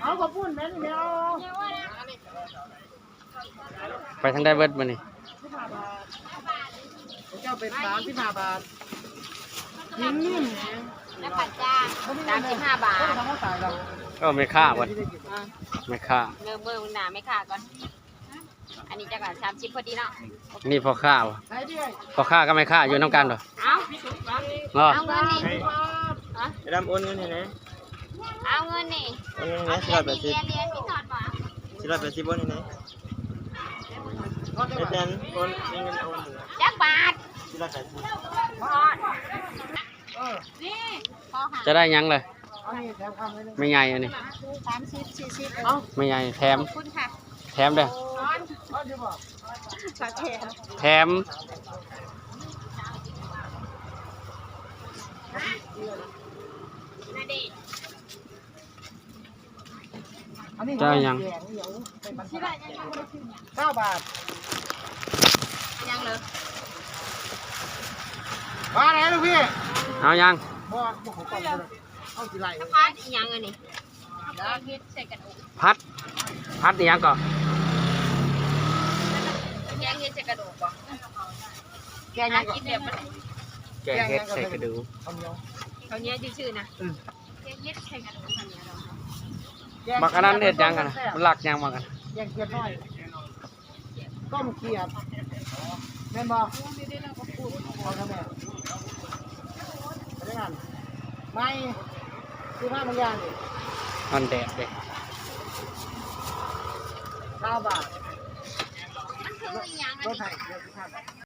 ເອົາ ເອົາ ໄປທາງໃດເບິດມື້ນີ້? ເຈົ້າເປັນສາມສິບຫ້າບາດ. ແລ້ວປັດຈ້າງ ສາມສິບຫ້າບາດ. ເອີ ແມ່ຄ້າເບິດ ແມ່ຄ້າ. ເບິ່ງ ເບິ່ງໜ້າແມ່ຄ້າກ່ອນ. ອັນນີ້ຈັກບາດ? ສາມສິບພໍດີເນາະ. ນີ້ພໍ່ຄ້າບໍ່? ພໍ່ຄ້າກັບແມ່ຄ້າຢູ່ນຳກັນບໍ່? ເອົາ ບໍ່ ເອົາເງິນນີ້ ໄອ້ດຳໂອນເງິນໃຫ້ແດ່. ເອົາເງິນນີ້ ເອົາເງິນໃຫ້ແດ່ ສີ່ຮ້ອຍແປດສິບ ສີ່ຮ້ອຍແປດສິບ ໂອນໃຫ້ແດ່. ແມ່ແຕນໂອນ ມີເງິນໂອນຢູ່ ຈັກບາດ? ສີ່ຮ້ອຍແປດສິບ. ຈະໄດ້ຫຍັງເລີຍ? ແມ່ໃຫຍ່ອັນນີ້ ສາມສິບ ສີ່ສິບ. ເອົາ ແມ່ໃຫຍ່ແຖມ ຂອບຄຸນຄ່ະ ແຖມເດີ ແຖມ. ເຈົ້າຫຍັງ? ຊາວບາດ. ຫຍັງເລີຍ? ມາແລ້ວລູກພີ່. ເອົາຫຍັງ? ບໍ່ ບໍ່ ເອົາຊິໄລ່ ຜັດອີຫຍັງອັນນີ້? ຜັດ ຜັດອີຫຍັງກໍ? ແກງເຫັດໃສ່ກະດູກບໍ່? ແກງຫຍັງກໍ? ແກງເຫັດໃສ່ກະດູກ ເຂົ້າໜຽວ ເຂົ້າໜຽວຊື່ໆນະ. ອືມ ບັກອັນນັ້ນເຮັດຫຍັງຫັ້ນນະ? ມັນລັກຫຍັງບັກອັນ? ແກງຂຽດນ້ອຍ ຕົ້ມຂຽດ ແມ່ນບໍ່? ເອົາແມ່ ໄປເດ້ຫັ້ນ ໄມ້ ຊື້ມາບາງຢ່າງນີ້ ມັນແດດເດ້ ຊາວບາດ. ມັນຄືອີຫຍັງອັນນີ້? ລົດໃຫ້ ລົດໃຫ້.